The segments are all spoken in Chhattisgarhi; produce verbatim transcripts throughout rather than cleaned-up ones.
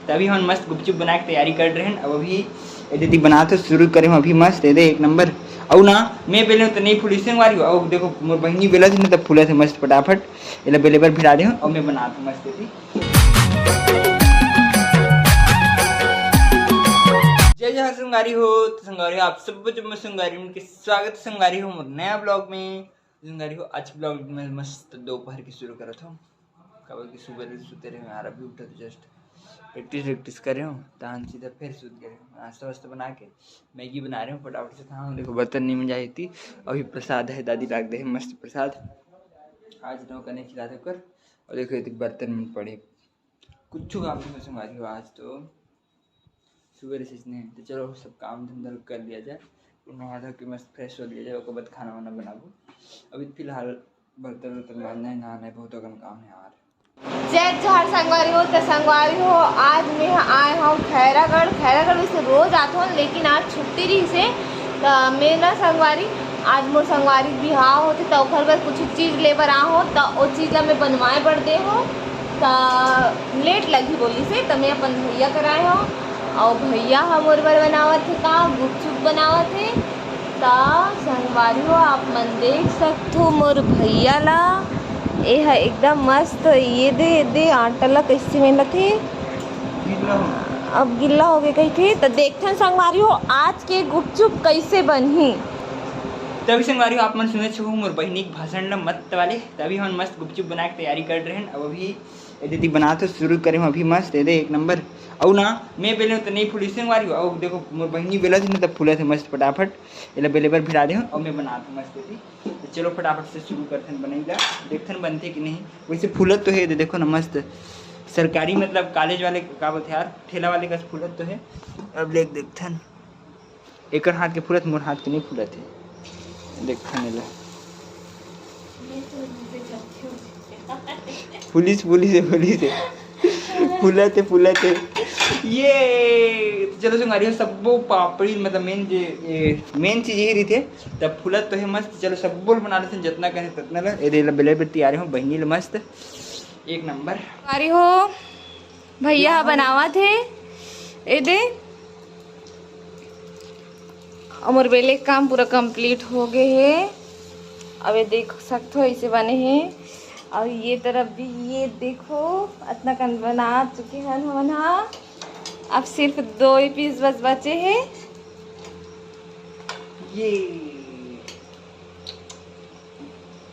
त अभी हमन मस्त गुपचुप बनाए के तैयारी कर रहे हैं। अब अभी ए दे बनात हो, शुरू करे हूँ अभी मस्त, ए दे एक नंबर। अउ ना, मैं बेले तो नहीं फूली संगवारी हो। अउ देखो, मोर बहिनी बेलत हे ना, तब फूलत हे मस्त फटाफट। एला बेले बर भिड़ा दे हूँ, अउ मैं बनात हूँ मस्त ए दे। जय जय संगवारी हो, तो संगवारी हो, आप सब जम्मो संगवारी मन के स्वागत संगवारी हो मोर नया ब्लॉग में। संगवारी हो, आज के ब्लॉग में मस्त दोपहर के शुरू करत हूँ, काबर कि सुबह ले सुते रहे यार, अभी उठा तो जस्ट प्रैक्टिस वैक्टिस करे हूँ, तहन सीधा फिर सुत गए हूँ। नाश्ता वास्ता बना के मैगी बना रहे हूँ फटाफट से। हाँ, देखो बर्तन नहीं मंजा थी, अभी प्रसाद है, दादी लाग दे है मस्त प्रसाद। आज नौ कने खिला दे कर, और देखो ये बर्तन में पड़े, कुछ काम नहीं संगवारी हो आज तो। सुबह से इसने तो चलो सब काम धंधा कर लिया जाए। नहा धो के मस्त फ्रेश हो लिया जाए, ओकर बाद खाना वाना बनाबो। अभी फिलहाल बर्तन वर्तन मांजना है, नहाना है, बहुत अकन काम है यार। जय जोहार संगवारी हो। तो संगवारी हो, आज मैं आए हूँ खैरागढ़। खैरागढ़ वैसे रोज आत हूँ, लेकिन आज छुट्टी रही से तो मैं ना संगवारी, आज मोर संगवारी बिहाव होते तो ओकर बर कुछ चीज ले बर आ हूँ, तो वो चीज ला मैं बनवाए बर दे हूँ। त लेट लगही बोली से, त मैं अपन भैया करा आए हव, अउ भैया ह मोर बर बनावत हे का, गुपचुप बनावत हे। त संगवारी हो, आप मन देख सकथो मोर भैया ला, ए ह एकदम मस्त, ये दे, ये दे आटा ला कइसे मेलत हे, अब गिल्ला होगे कहिथे। त देखथन संगवारी हो, आज के गुपचुप कइसे बनही। तभी संगवारी हो, आप मन सुने छो मोर बहिनी के भाषण ल मस्त वाले। तभी हमन मस्त गुपचुप बनाए के तैयारी कर रहे हैं। अब अभी ए दे बनात हो, शुरू करे हूँ अभी मस्त, ए दे एक नंबर। अउ ना, मैं बेले तो नहीं फूली संगवारी हो। अउ देखो, मोर बहिनी बेलत हे ना, तब फूलत हे मस्त फटाफट। एला बेले बर भिड़ा दे हूँ, अउ मैं बनात हूँ मस्त ए दे। तो चलो फटाफट से शुरू करथन बनई ला, देखथन बनथे कि नहीं। वैसे फूलत तो हे, ए दे देखो ना मस्त, सरकारी मतलब कॉलेज वाले का बोलथे यार, ठेला वाले कस फूलत तो हे। अब ले देखथन। एकर हाथ के फूलत, मोर हाथ के नहीं फूलत हे। देखथन एला। फूलिस, फूलिस हे, फूलिस हे। फूलत हे, फूलत हे। ये चलो संगवारी हो, सब्बो पापड़ी मतलब मेन जे, ये मेन चीज यही रहिथे। तब फूलत तो हे मस्त। चलो सब्बो ल बना लेथन, जतना कहे ततना ला। ए दे ला बेले बर तैयार हूँ बहिनी ल मस्त एक नंबर। संगवारी हो, भैया ह बनावत हे, ए दे। अउ मोर बेले के काम पूरा complete हो गे हे। अब ये देख सकथो, ऐसे बने हे। अउ ये तरफ भी, ये देखो, अतना कन बना चुके हन हमन ह। अब सिर्फ दो ही पीस बस बचे हे। ये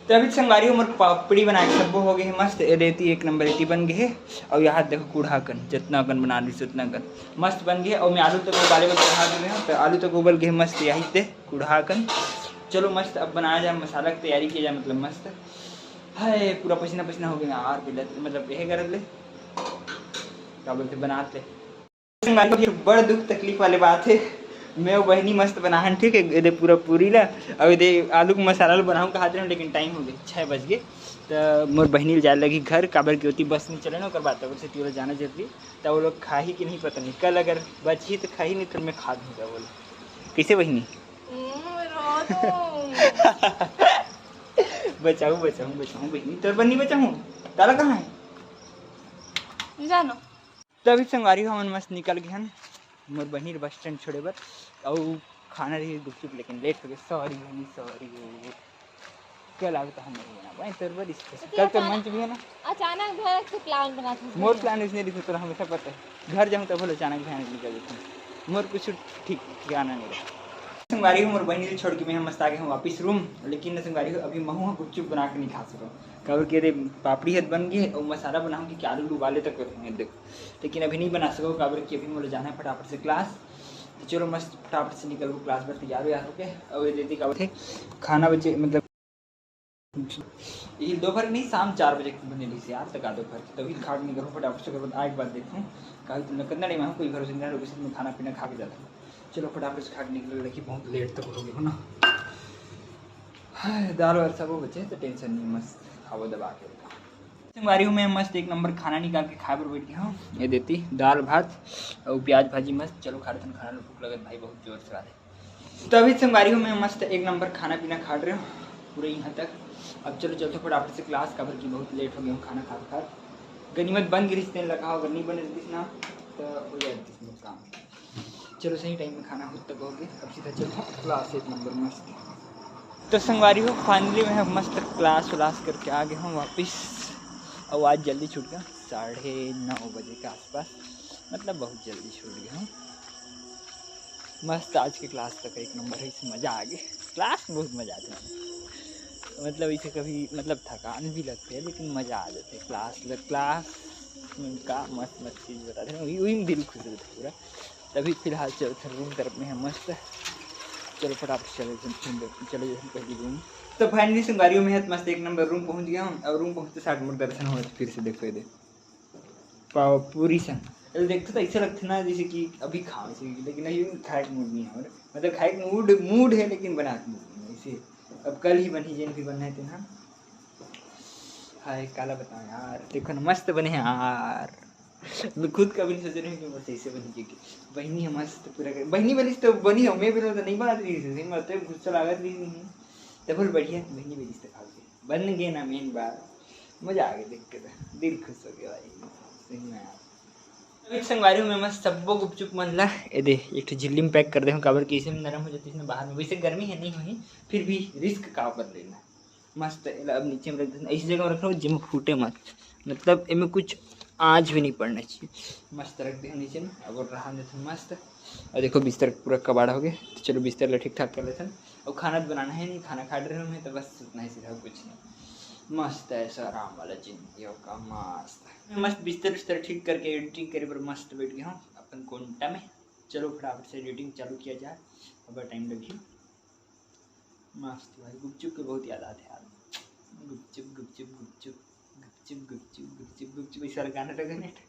तभी संगवारी हो, मोर पापड़ी बना के सब्बो हो गए हे मस्त। ए देती एक नंबर एती बन गए हे। अउ यहाँ देखो कूढ़ा कन, जतना कन बना ली उतना कन मस्त बन गए। अउ मैं आलू तक उबाले बर चढ़ा दे रहे हूँ, तो आलू तक उबल गए मस्त, यही ते कूढ़ा कन। चलो मस्त अब बनाया जाए, मसाला की तैयारी किया जाए, मतलब मस्त। हाय पूरा पसीना पसीना हो गया यार, बिलत मतलब यही करत ले, का बोलते, बनात ले। संगवारी हो, फिर बड़ दुख तकलीफ वाले बात हे, मैं अउ बहिनी मस्त बनाहन, ठीक हे, एदे पूरा पूरी ला, अउ एदे आलू के मसाला ला बनाहूँ कहत रहेंव, लेकिन टाइम हो गए, छः बज गए, त मोर बहिनी ल जाए लगी घर, काबर कि ओती बस नहीं चले ना, ओकर बाद तब से तिवला जाना जरूरी, त वो लोग खाही कि नहीं पता नहीं, कल अगर बचही त खाही, नहीं त मैं खा दूँगा बोले। कैसे बहिनी? हम्म, रो दो। बचाऊँ, बचाऊँ, बचाऊँ बहिनी, तोर बर नहीं बचाऊँ, ताला कहाँ है? जानो। तभी संगवारी हो, हमन मस्त निकल गए हन मोर बहिनी ल बस स्टैंड छोड़े बर। अउ खाना रही गुपचुप, लेकिन लेट हो गए। सॉरी बहिनी, सॉरी। कल आगे तो हम नहीं बनाबो, तोर बर स्पेशल। कल तो मंच भी है ना। अचानक भड़क से प्लान बना था। मोर प्लान इसने लिखो, तोरा हमेशा पता है, घर जाऊँ तब बोलो अचानक भयानक निकल जाता हूँ। मोर कुछ ठीक ठिकाना नहीं रहा। संगवारी हो, मोर बहिनी ल छोड़ के मैं मस्त आ गए हूँ वापिस रूम। लेकिन संगवारी हो, अभी महू ह गुपचुप बना के नहीं खा सकूँ, काबर के रे पापड़ी हद बन गए अउ मसाला बनाऊँ कि आलू उबाले तक रखूँ, देखो। लेकिन अभी नहीं बना सको, काबर कि अभी मोला जाना है फटाफट से क्लास। तो चलो मस्त फटाफट से निकलबो क्लास बर तैयार व्यार होके। अउ ये देती का बोलथे, खाना बचे मतलब ये दोपहर नहीं, शाम चार बजे के बने रही यार, तक आ दोपहर के, तभी खा के निकलबो फटाफट से। ओकर बाद आए के बाद देखूँ, काहे तुमने कितना टाइम आऊँ, कोई भरोसा नहीं, लोकेशन में खाना पीना खा के जाता हूँ। चलो फटाफट से खा के निकल, देखिए बहुत लेट तक हो गया हो ना। हाय, दाल वाल सब बचे तो टेंशन नहीं, मस्त खाबो दबा के। संगवारी हो, मैं मस्त एक नंबर खाना निकाल के खाए बर बैठ गया हूँ। ये देती दाल भात अउ प्याज भाजी मस्त। चलो खा लेथन खाना, भूख लगत भाई बहुत जोर से वाले। तभी संगवारी हो, मैं मस्त एक नंबर खाना पीना खा रहे हूँ पूरे यहाँ तक। अब चलो चलते फटाफट से क्लास, काबर कि बहुत लेट हो गया हूँ खाना खात खात। गनीमत बन गिरिस तेन लगा, अगर नहीं बने रहिस ना तो चलो, सही टाइम में खाना खुद तक हो गया। अब सीधा चलता क्लास एक नंबर मस्त। तो संगवारी हो, फाइनली मैं मस्त क्लास व्लास करके आ गया हूँ वापस। और आज जल्दी छूट गया, साढ़े नौ बजे के आसपास, मतलब बहुत जल्दी छूट गया हूँ। मस्त आज के क्लास तक एक नंबर है, इसमें मज़ा आ गया। क्लास में बहुत मज़ा आता है, मतलब इसे कभी मतलब थकान भी लगती है लेकिन मज़ा आ जाता है। क्लास क्लास में का मस्त मस्त चीज़ बताते हैं, वही वही में दिल खुश रहता है पूरा। तभी फिलहाल चलते रूम तरफ में है मस्त। चलो फटाफट चले चले चले पहली रूम। तो फाइनली संगवारी हो, मैं मस्त एक नंबर रूम पहुंच गया हूँ और रूम पहुंचते साथ मोर दर्शन हो फिर से। देखो ये दे पाव पूरी संग। अरे देखते तो ऐसा लगता ना जैसे कि अभी खाओ ऐसे, लेकिन अभी खाए के मूड नहीं है। मतलब खाए के मूड मूड है लेकिन बना के मूड नहीं है ऐसे। अब कल ही बनी जेन भी बनना है तेन। हाय काला बताओ यार, देखो ना मस्त बने हैं यार। मैं खुद कभी नहीं सोच रही हूँ कि बस ऐसे बनी, क्योंकि बहनी है मस्त पूरा कर। बहनी बनी तो बनी हो, मैं बिना तो नहीं बनाती थी, सही में तो गुस्सा लागत भी नहीं है। तो बोल बढ़िया बहनी बनी तो खाओगे, बन गए ना मेन बात। मज़ा आ गया देख के, तो दिल खुश हो गया भाई। सही में यार। अभी संगवारी हो, मैं मस्त सब्बो गुपचुप मन ला ए दे एक ठो झिल्ली में पैक कर दे हूँ, काबर कि इसे में नरम हो जाती है बाहर में। वैसे गर्मी है नहीं हुई, फिर भी रिस्क का कर लेना। मस्त एला अब नीचे में रख देते, ऐसी जगह में रखना जेमे फूटे मत, मतलब एमे कुछ आँच भी नहीं पड़ना चाहिए। मस्त रख दे नीचे में, अब रहा देते मस्त। और देखो बिस्तर पूरा कबाड़ हो गया, तो चलो बिस्तर ला ठीक ठाक कर लेते हैं। और खाना तो बनाना है नहीं, खाना खा रहे हूँ मैं, तो बस उतना ही सीधा, कुछ नहीं। मस्त है ऐसा आराम वाला जिंदगी का, मस्त। मैं मस्त बिस्तर बिस्तर ठीक करके एडिटिंग करे पर मस्त बैठ गया हूँ अपन कोंटा में। चलो फटाफट से एडिटिंग चालू किया जाए, अब टाइम लगी। मस्त भाई, गुपचुप के बहुत याद आते यार। गुपचुप गुपचुप गुपचुप गुपचुप गुपचुप गुपचुप गुपचुप, इस वाला गाना लगा नेट।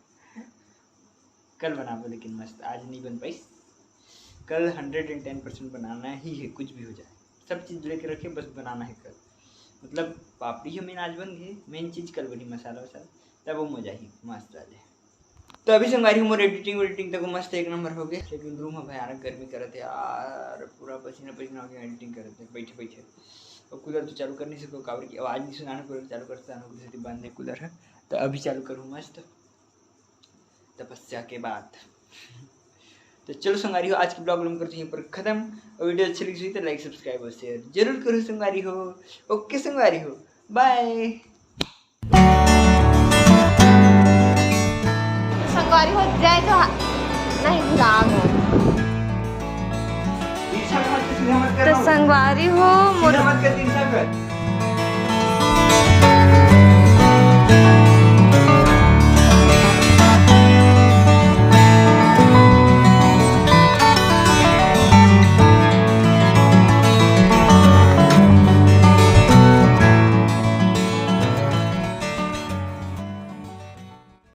कल बनाबो लेकिन मस्त, आज नहीं बन पाई। कल हंड्रेड एंड टेन परसेंट बनाना ही है, कुछ भी हो जाए, सब चीज़ लेके रखे, बस बनाना है कल। मतलब पापड़ी ही मेन आज बन गई, मेन चीज़ कल बनी, मसाला वसाला, तब वो मज़ा ही मस्त आ जाए। तो अभी संगवारी हो, मोर एडिटिंग वेडिटिंग तक मस्त एक नंबर हो गया, लेकिन रूम में भयानक गर्मी करत है यार, पूरा पसीना पसीना हो गया एडिटिंग करत है बैठे बैठे। और कूलर तो चालू कर नहीं सको, काबर की आवाज़ नहीं सुनाना, कूलर चालू करता है, कूलर बंद है कूलर है। तो अभी चालू करूँ मस्त तपस्या के बाद। तो चलो संगवारी हो, आज की ब्लॉग हम करते हैं पर खत्म। और वीडियो अच्छी लगी तो लाइक सब्सक्राइब और शेयर जरूर करो संगवारी हो। ओके संगवारी हो, बाय। संगवारी हो, जय जोहार। नहीं, राम हो। तो संगवारी हो मोर